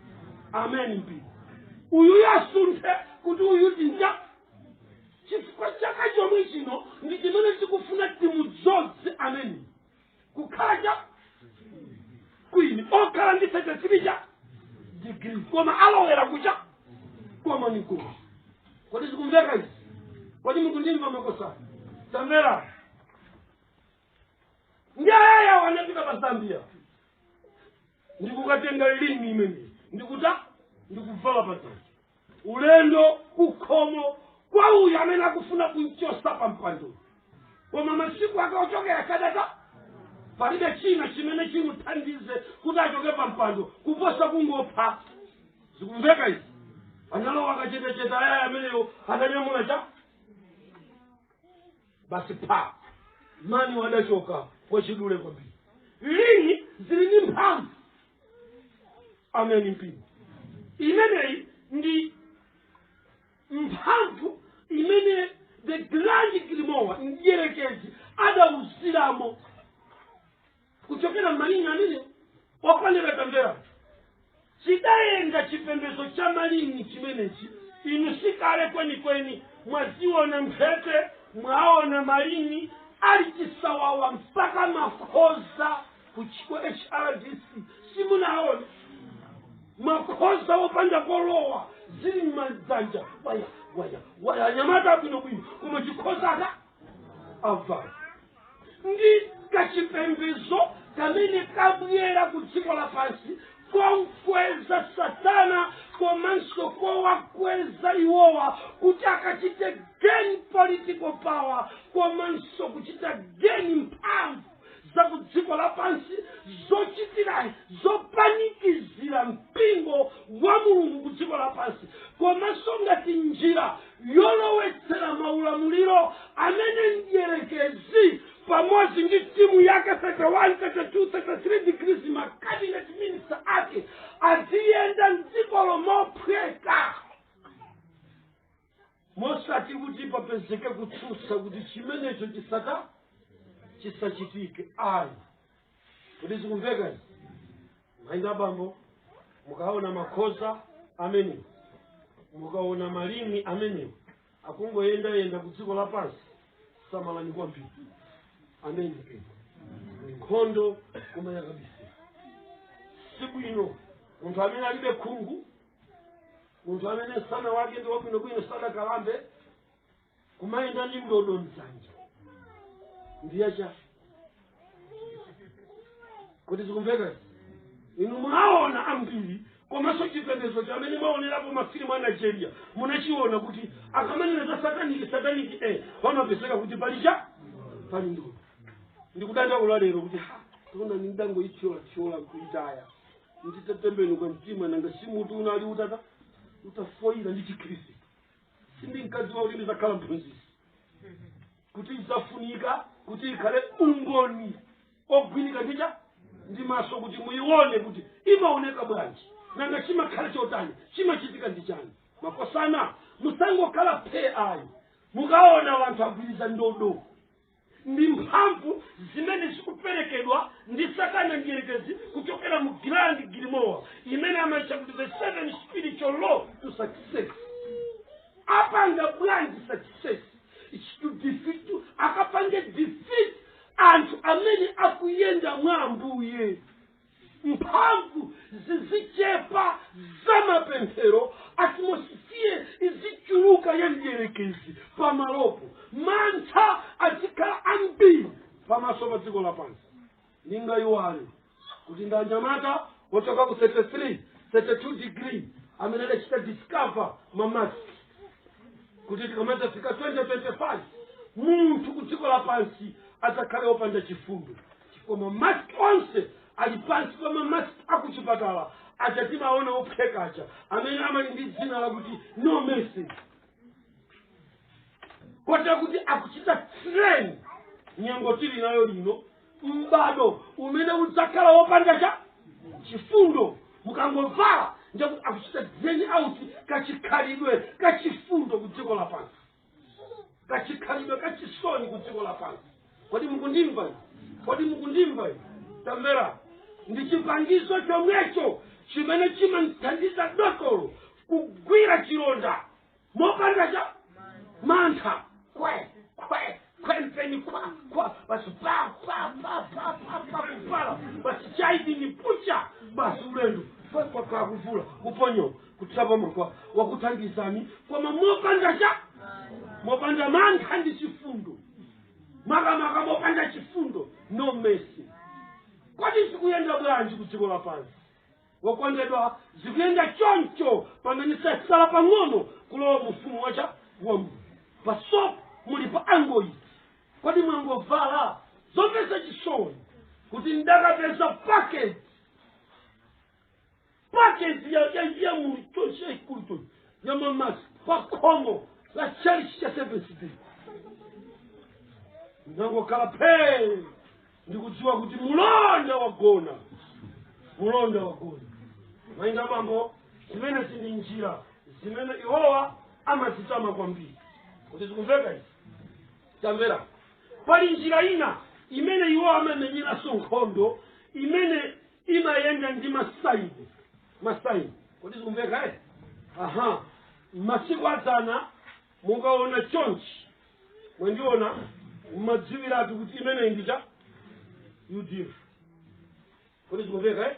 amen mpingo. Uyu yasunthe kuti uyu tinja, chifukwa chaka chomwe chino ndi chimene tikufuna timudzodze amene kukhala cha queen, okhala ndi 33 cha degree, koma alowera kucha common goal. Kodi zikumveka izi? Kodi mukundimva, makosana? Tamvera, ndiye wanapita pa Zambia ndikukatenga ring imene ndikuta ndikuvala padzanja, ulendo kukhomo kwa uyu amene akufuna kumchosa pa mpando, koma masiku ake ochokera kadata. Palibe china chimene chimuthandize kuti achoke pa mpando kuposa kungopha. Zikumveka izi? Analowa akachetechete ayaya ameneyo, atanyamula cha basi, pa mani wadachoka kwachidule kwambiri. Lini zili ndi mphamvu. Ameni mpingo. Imeneyi ndi mphamvu imene the Grand Grimoire, mdierekezi, adawuziramo kuchokera m'malinga amene. Okondedwa, tamvera, chidayenda chipembedzo cha malini chimenechi. Inu sikale kwenikweni mwaziona mphete, mwaona malini ali chisawawa mpaka makhoza kuchiko HRDC. Simunaone makhoza wopanda kolowa zili m'madzanja, waya waya waya, anyamata abwinobwino, koma chikhozaka avala? Ndi kachipembedzo kamene kabwera ku dziko lapansi konkweza Satana komanso kowakweza iwowa kuti akachite gain political power komanso kuchita gain mphamvu za ku dziko lapansi zochitira zopanikizira mpingo wa Mulungu ku dziko lapansi, komanso ngati njira yolowetsera maulamuliro amene mdierekezi pamodzi ndi timu yake 31, 32, 33 degrees, ma cabinet minister ake aziyenda mdzikolo mophweka, mosati kuti papezeke kutsutsa kuti chimenecho chisachitike ayi. Kuti zikumveka izi, mayi, abambo? Mukaona makhoza amenewo, mukaona malimi amenewo akungoyendayenda ku dziko lapansi, samalani kwambiri. Ameni mpingo. Nkhondo kumaya kabisa. Sibwino munthu amene alibe khungu, munthu amene msana wake ndi wabwinobwino, sadakalambe, kumayenda ndi ndodo mdzanja. Ndiyacha kuti zikumveka izi? Inu mwaona ambiri, komanso chipembedzo chamene mwaonerapo mafilimu a Nigeria, munachiona kuti akamanena za satanic, satanic, pamapezeka kuti pali cha pali ndodo. Ndikudandaula lero kuti ha, tiona nindangoithyola-thyola nkuitaya nditatembenuka mtima. Nanga simutu unali utata utafoira ndi Chikhristu? Sindinkadziwa kuti ndizakhala mphunzisi, kuti idzafunika kuti ikhale umboni ogwirika ndicha ndi maso kuti muione kuti imaoneka bwanji. Nanga chimakhala chotani? Chimachitika ndi chani? Makosana, musangokhala phe ayi. Mukaona wanthu agwiriza ndodo, ndi mphamvu zimene zikuperekedwa ndi Satana mdierekezi kuchokera mu Grand Grimoire imene amaitcha kuti the seven spiritual law to success. Apanga bwanji success? It's to defeat, akapange defeat anthu amene akuyenda mwa Ambuye. Mphamvu zizichepa zamapemphero, atmosphere izichuluka ya mdierekezi pamalopo, mantha azikhala ambiri pamaso pa dziko lapansi. Ndingayiwale kuti ndanyamata wochoka ku 33 32 degree amene adachita discover ma mask kuti tikamadzafika 2025 munthu ku dziko lapansi adzakhale wopanda chifundo, chifukwa ma mask onse ali pansi pa ma mask akuchipatala aja timaona ophekaja amene amali ndi dzina lakuti No Mercy, kotera kuti akuchita train nyengo tili nayo lino, m'bado umene udzakhala wopanda cha chifundo. Mukangovala, ndekuti akuchita drain out kachikhalidwe kachifundo ku dziko lapansi, kachikhalidwe kachisoni ku dziko lapansi. Kodi mukundimva ine? Kodi mukundimva ine? Tamvera, ndi chipangizo chomwecho chimene chimamthandiza dotolo kugwira chilonda mopanda cha mantha, kwe kwe kwe, mpeni kwa kwa, basi pa pa pa pa pa pa, kupala basi, chaidi ni pucha, basi ulendo kwa kwa kwa, kuvula, kuponyo, kutsapa makwa, wakuthandizani koma mopanda cha mopanda mantha ndi chifundo, makamaka mopanda chifundo, no mercy. Kodi zikuyenda bwanji ku dziko lapansi, wokondedwa? Zikuyenda choncho pamene sasala pang'ono kulowa mufumu wacha wa Mulungu. Pasopo muli pa angoyi, kodi mwangovala? Zomvetsa chisoni. Kuti ndakapeza package package ya mulichonse ikulu ya mamasi pakhomo la church ya Seventh Day. Ndangokhala phee, ndikudziwa kuti mulonda wagona, mulonda wagona. Mayinga bambo, zimene zindi njira zimene iwowa amazitama kwambiri. Kuti zikumveka izi? Tamvera, pali njira ina imene iwo amamenyeranso nkhondo, imene imayenda ndi ma sign, ma sign. Kuti zikumveka? Eh, aha. Masiku adzana mukaona chonchi, mwandiona, mumadziwiratu kuti imeneyi ndicha UDF. Kodi zikumveka? Eh,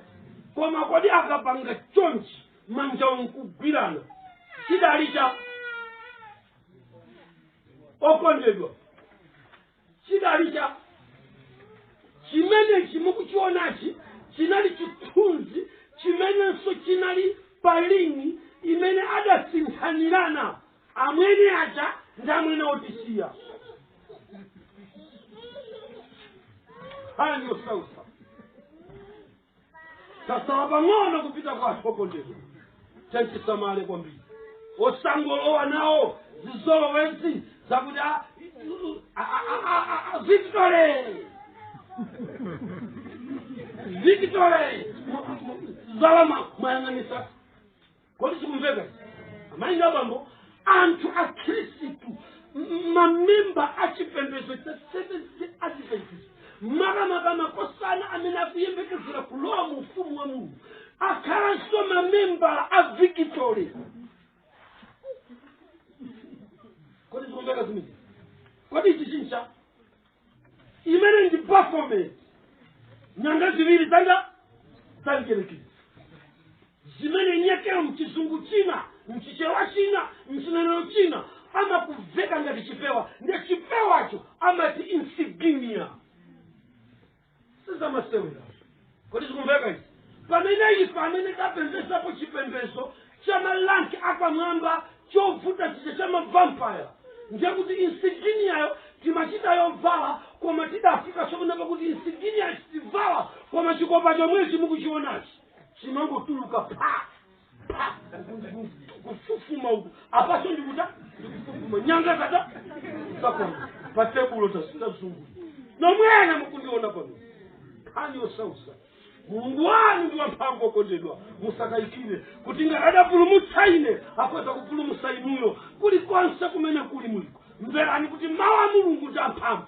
koma kodi akapanga chonchi, manja nkugwirana, chidali cha okondedwa, chidali cha chimenechi mukuchionachi chinali chithunzi chimenenso chinali palini imene adasinthanirana amwene aja ndi amwene otisiya. Haya, yosausa tasala pang'ono kupita kwathu. Okondedwa, tentisamale kwambiri, osangolowa nawo zizolowezi zakuti victory, victory, zala mwayang'anisa. Kodi sikumveka? Amayi abambo, anthu a Khristu, mamemba a chipembedzo cha Seventh Adventist, makamaka makosana amene akuyembekezera kulowa mu ufumu wa Mulungu, akhalanso mamembala a victory. Kodi zikumveka zimene? Kodi ichi chincha imene ndi Baphomet, nyanga ziwiri zanja zangerekezi zimene nyekero mchizungu china, mchichewa china, mchinenero china amakuveka ngati chipewa, ndiye chipewacho amati insignia. Sizamasewera. Kodi zikumveka izi? Pamene ife amene tapembezapo chipembezo cha ma rank apamwamba, chovuta chija cha ma vampire, ndiye kuti insigniayo timachita yovala, koma tidafika sokunapa kuti insignia sitivala, koma chikopa chomwechi mukuchionachi chimangotuluka pa pa kufufuma uku, apaso ndikuta ndikufufuma, nyanga zata zakwana pa tebulo tazungulira nomwena mukundiona pano. Nkhani yosausa. Mulungu wanu ndi wamphamvu, okondedwa. Musakayikire kuti ngati adapulumutsa ine, akhoza kupulumutsa inuyo kulikonse kumene kuli muliko. Mverani kuti mawu a Mulungu ndi amphamvu,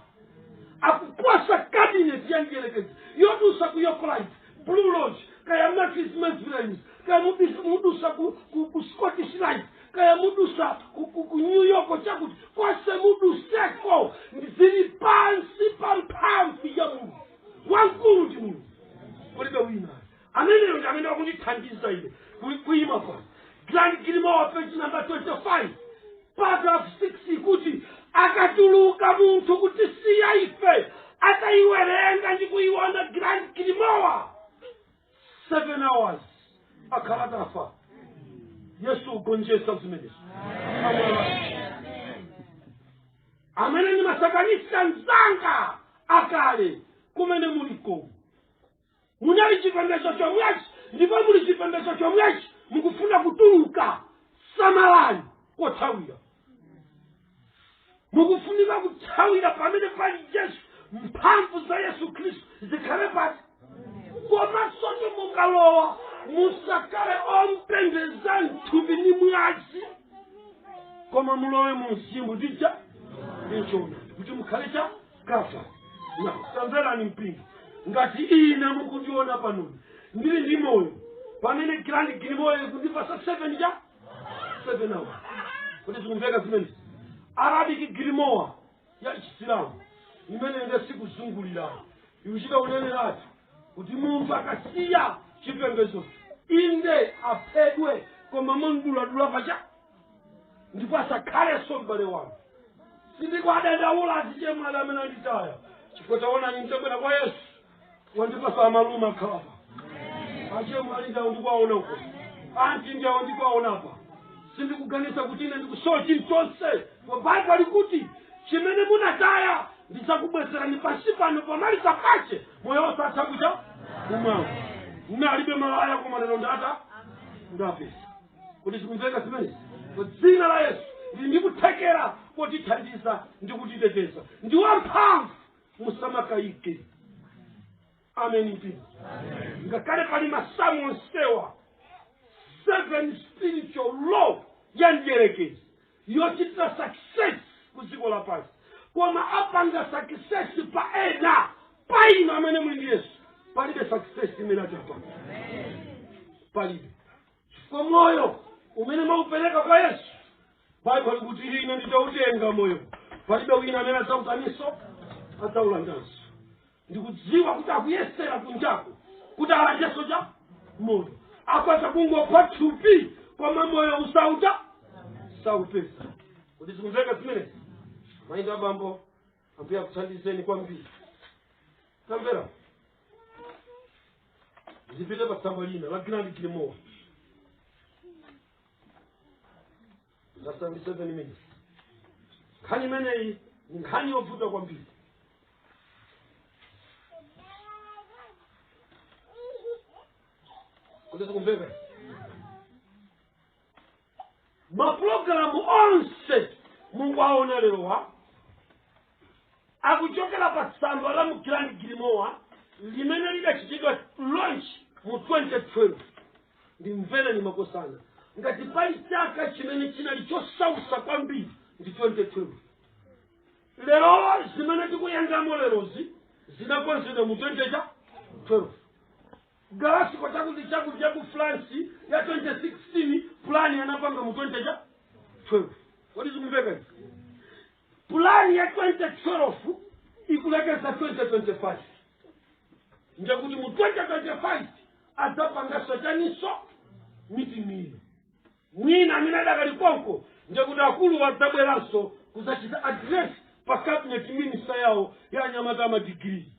akuposa cabinet ya mdierekezi yodusa ku York Rite, Blue Lodge, kaya Marcus Mezrains, kaya mudusa ku Scottish Rite, kaya mudusa ku New York, chakuti konse muduseko, zili pansi pa mphamvu ya Mulungu. Wamkulu ndi Mulungu, kulibe wina. Ameneyo ndi amene wakundithandiza ine kuyima pano. Grand Grimoire, page number 25, paragraph 6, kuti akatuluka munthu kutisiya ife, atayiwerenga ndi kuiona Grand Grimoire, 7 hours akhala tafa. Yesu ugonjetsa zimenezo. Amene ndimasakanisa mzanga akale, kumene muliko, munali chipembedzo chomwechi ndipo muli chipembedzo chomwechi, mukufuna kutuluka, samalani kothawira. Mukufunika kuthawira pamene pali Yesu, mphamvu za Yesu Khristu zikhale pati. Komanso mukalowa, musakale ompembeza mthupi ndi mwazi, koma mulowe mu mzimu ndija ndichona kuti mukhale cha kafa na. Tamverani mpingo, ngati ine mukundiona panoni ndili ndi moyo, pamene Grand Grimoire kundipasa 7 cha 7 hours. Kuti zikumveka zimene? Arabic Grimoire ya Chisilamu imene inde sikuzungulira, ikuchita uneneratu kuti munthu akasiya chipembedzo, inde aphedwe, koma monduladula pacha, ndipo asakhalenso m'bale wanu. Sindikuadandaula azichemwali amene anditaya, chifukwa taonani, mtabwera kwa Yesu, wandipasa amalume akhalapa. Achemwali ndawo ndikuwaona uko, anti ndawo ndikuwaonapa. Sindikuganiza kuti ine ndikusowa chilichonse. Baibulo likuti chimene munataya Ndidzakubwezerani pansi pano pomaliza pache moyo wosatha kucha kumwamba. Mume alibe malaya, koma lero ndata ndapeza. Kuti zikumveka zimenezi? Kwa dzina la Yesu lili ndi kuthekera kotithandiza ndi kutiteteza, ndi wamphamvu, musamakayike. Amen. Mpingo, ngakhale pali masamu onsewa, seven spiritual law ya mdierekezi yochitira success ku dziko lapansi, koma apanga success pa ena. Pa inu amene muli ndi Yesu palibe success imene atapanga, palibe, chifukwa moyo umene mwaupereka kwa Yesu, Baibulo likuti, "Ine nditautenga moyo, palibe wina amene adzawutaninso, adzawulandanso." Ndikudziwa kuti akuyesera kunjako kuti alandenso cha moyo, akwaza kungopha thupi, koma moyo usauta saupeza. Kuti zikumveka zimenezi? Mayinda, abambo, Ambuye akuthandizeni kwambiri. Tamvera, ndipite pa tsamba lina la Grand Grimoire za 77 minutes. Nkhani imeneyi ni nkhani yovuta kwambiri. Kuti zikumveka? Mapulogalamu onse mukuwaona lerowa akuchokera pa tsamba la mu Grand Grimoire limene lidachitidwa launch mu 2012. Ndimvereni makosana, ngati pali chaka chimene chinali chosausa kwambiri ndi 2012. Lero zimene tikuyendamo lerozi zinakonzedwa mu 2012. Galasiko chakuti chakuti cha ku France ya 2016, plan anapanga mu 2012. Kodi zikumveka izi? Plan ya 2012 ikulekeza 2025, ndekuti mu 2025 adzapanganso chaninso? Meeting ino mwina amene adakali konko, ndekuti akulu adzabweranso kuzachita address pa cabinet minister yawo ya anyamata amadigiri.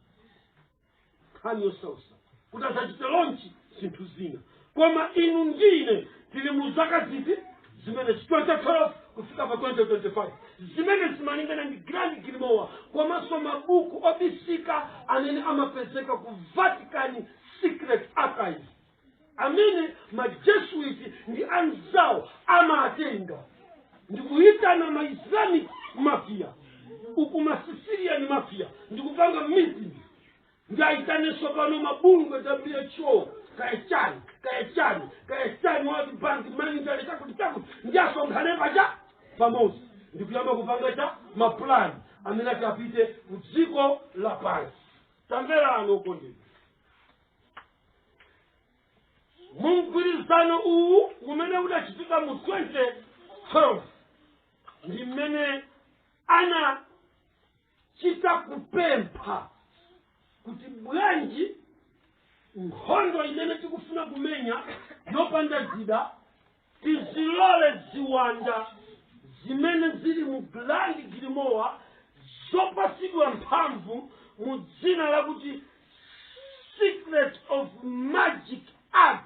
Nkhani yosausa kuti adzachite launch zinthu zina, koma inu ndine tili mu zaka ziti zimene 2012 kufika pa 2025, zimene zimalingana ndi Grand Grimoire komanso mabuku obisika amene amapezeka ku Vatican Secret Archive, amene maJesuit ndi anzawo amatenga ndikuyitana ma Islamic mafia uku, ma Sicilian mafia, ndikupanga meeting, ndiayitanenso pano mabungwe, WHO, kaya chani, kaya chani, kaya chani, World Bank, monetary, chakuti chakuti, ndi asonkhane pacha pamodzi ndikuyamba kupanga cha mapulani amene ati apite ku dziko lapansi. Tamverani okondedwa, mumgwirizano uwu umene udachitika mu 2012 ndi mmene anachita kupempha kuti bwanji nkhondo imene tikufuna kumenya yopanda zida, tizilole ziwanda zimene zili mu Grand Grimoire zopasidwa mphamvu mu dzina lakuti Secret of Magic Art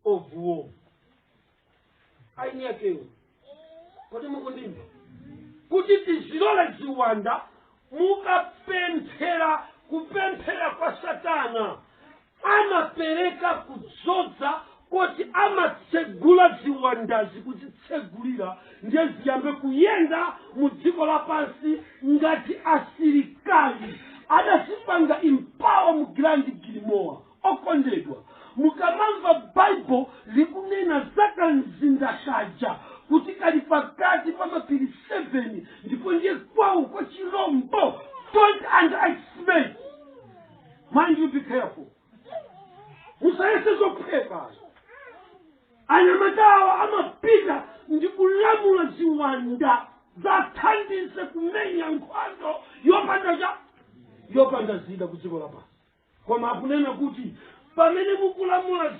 of War. Aini yakewo, kodi mukundimva? Kuti tizilole ziwanda, mukapemphera kupemphera kwa satana, amapereka kudzodza koti amatsegula ziwandazi, kuzitsegulira, ndiye ziyambe kuyenda mu dziko lapansi ngati asilikali adazipanga empower mu Grand Grimoire. Okondedwa, mukamamva Bible likunena za kamzinda kaja kuti kali pakati pa mapiri 7 ndipo ndiye kwawo kwa chirombo, don't underestimate. Mind you, be careful, musayese zophweka. Anyamatawa amapita ndi kulamula ziwanda zathandize kumenya nkhondo yopanda cha yopanda zida ku dziko lapansi. Koma akunena kuti pamene mukulamula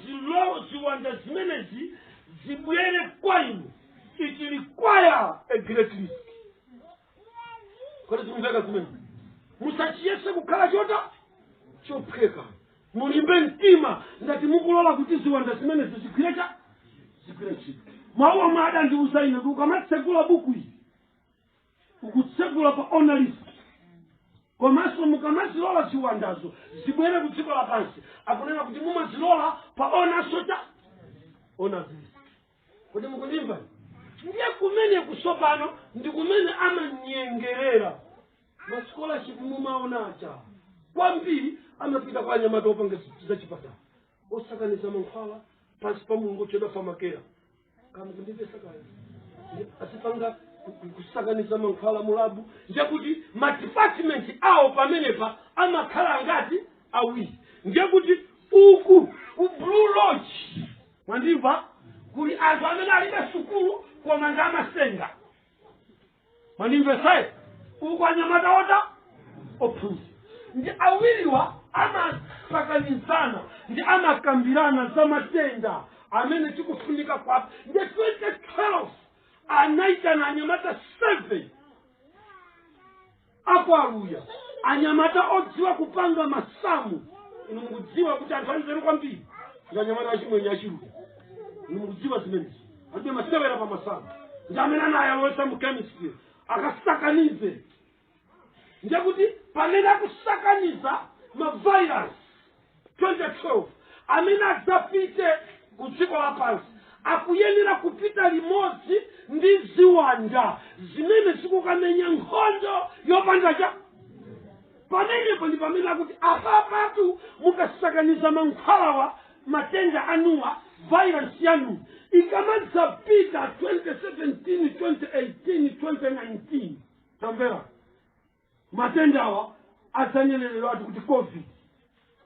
ziwanda zimenezi zibwere kwa inu, it require a great risk. Kodi zikumveka zimene? Musachiyese kukhala chota chophweka. Mulimbe mtima ngati mukulola kuti ziwanda zimenezi zigwire cha zigwire ntchito. Mawu omwe adandiuza ine kuti ukamatsegula buku ili, ukutsegula Mumazigula pa owner list. Komanso mukamazilola ziwandazo zibwere ku dziko lapansi, akunena kuti mumazilola pa owner sota owners list. Kodi mukundimva? Ndiye kumene kusopano ndi kumene amanyengerera ma scholarship mumaonacha kwambiri amapita kwa anyamata opanga zachipatala, osakaniza mankhwala pansi pa mulungu otchedwa famakera. Kamukundimvesa kaya? Asipanga kusakaniza mankhwala mu lab. Ndiye kuti ma department awo pamenepa amakhala ngati awiri. Ndiye kuti uku ku Blue Lodge, mwandimva, kuli anthu amene alibe sukulu koma ndi amasenga. Mwandimvesayi? Uku anyamata ota ophunzira. Ndi awiriwa amasakanizana ndi amakambirana za matenda amene tikufunika kwapo. Ndi 2012 anaitana anyamata 7 akwaluya, anyamata odziwa kupanga masamu. Inu mukudziwa kuti anthu anzeru kwambiri ndi anyamata achimwenye, achiluya. Inu mukudziwa zimenezi, alibe masewera pa masamu. Ndi amene anayalowesa mu chemistry akasakanize. Ndekuti pamene akusakaniza ma virus 2012 amene adzapite ku dziko lapansi, akuyenera kupita limodzi ndi ziwanda zimene zikukamenya nkhondo yopanda cha. Pamenepo ndi pamene akuti apapatu mukasakaniza mankhwalawa, matenda anuwa, virus yanu ikamadzapita 2017, 2018, 2019, tamvera, matendawa adzanyenereratu kuti COVID.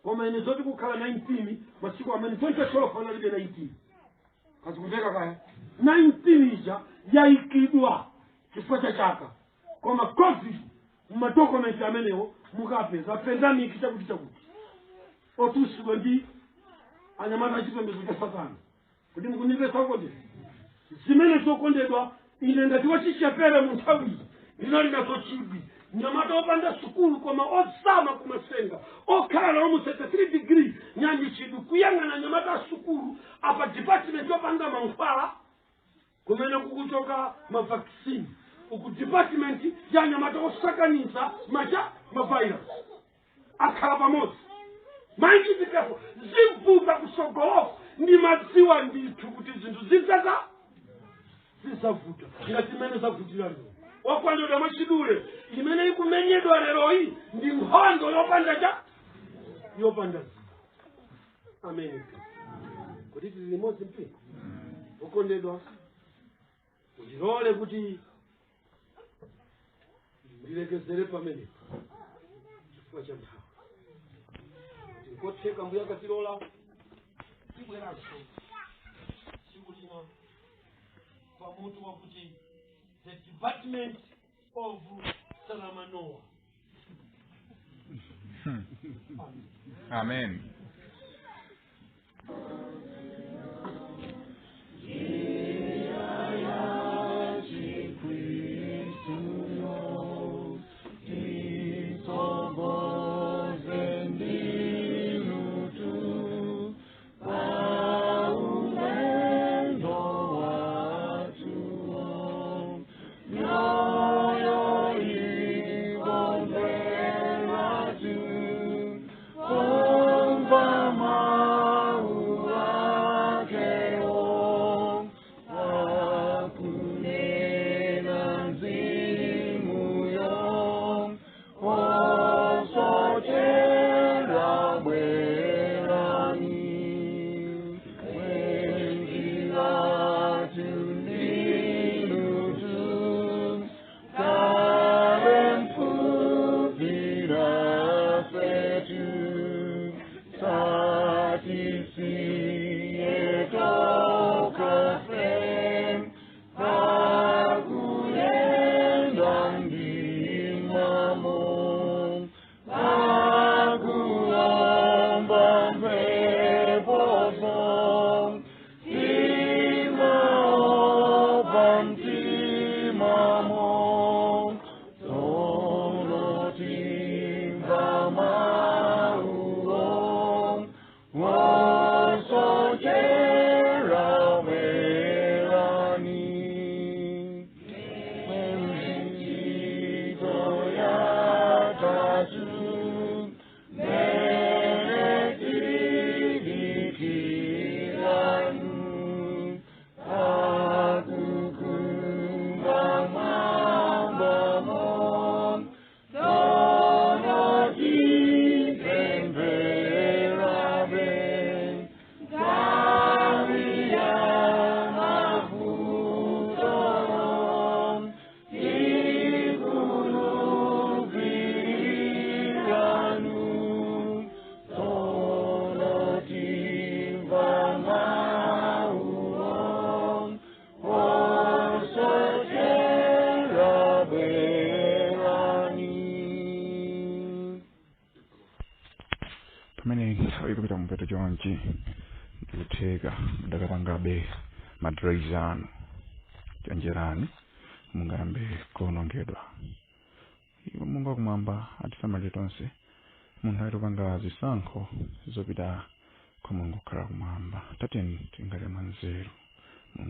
Koma ine zoti kukhala 19 masiku amene 2012 analibe 19, kazikumveka kaya? 19 ija yayikidwa chifukwa cha chaka, koma COVID muma document amenewo mukapeza pandemic chakuti chakuti otusidwa ndi anyamata achipembedzo cha satana. Kuti mukundimvetsa kodi? Zimene zokondedwa, ine ngati wachichepere mu nthawiyi ndinali nazo chidwi. Nyamata opanda sukulu koma osama kumasenga, okhala nawo mu 33 degree nyandi, chidwi kuyang'ana nyamata a sukulu apa department yopanga mankhwala kumene kukuchoka ma vaccine, uku department ya anyamata osakaniza macha ma virus akhala pamodzi. Mind be careful, zivuta kusogoloko. Ndimadziwa ndithu kuti zinthu zidzata zizavuta ngati imene zavutira lero. Okondedwa, mwachidule, imene ikumenyedwa leroyi ndi nkhondo yopanda cha yopanda zida. Amene kuti tili limodzi mpingo okondedwa, undilole kuti ndilekezere pamenepo chifukwa cha nthawi. Kuti nkotheka mbuya akatilola, tibweranso tsiku lina pamutu wakuti "The Department of Salamanoa". Amen. Amen. Bwerani. Pamene nthawi ikupita kumpeto chonchi, ndikutheka mudakapangabe madrays anu. Chenjerani, mungayambe kuonongedwa. Iwo Mulungu wakumwamba atisamalire tonse munthu akupanga zisankho zopita kwa Mulungu kukhala kumwamba. Tatiyeni tingale mwanzeru.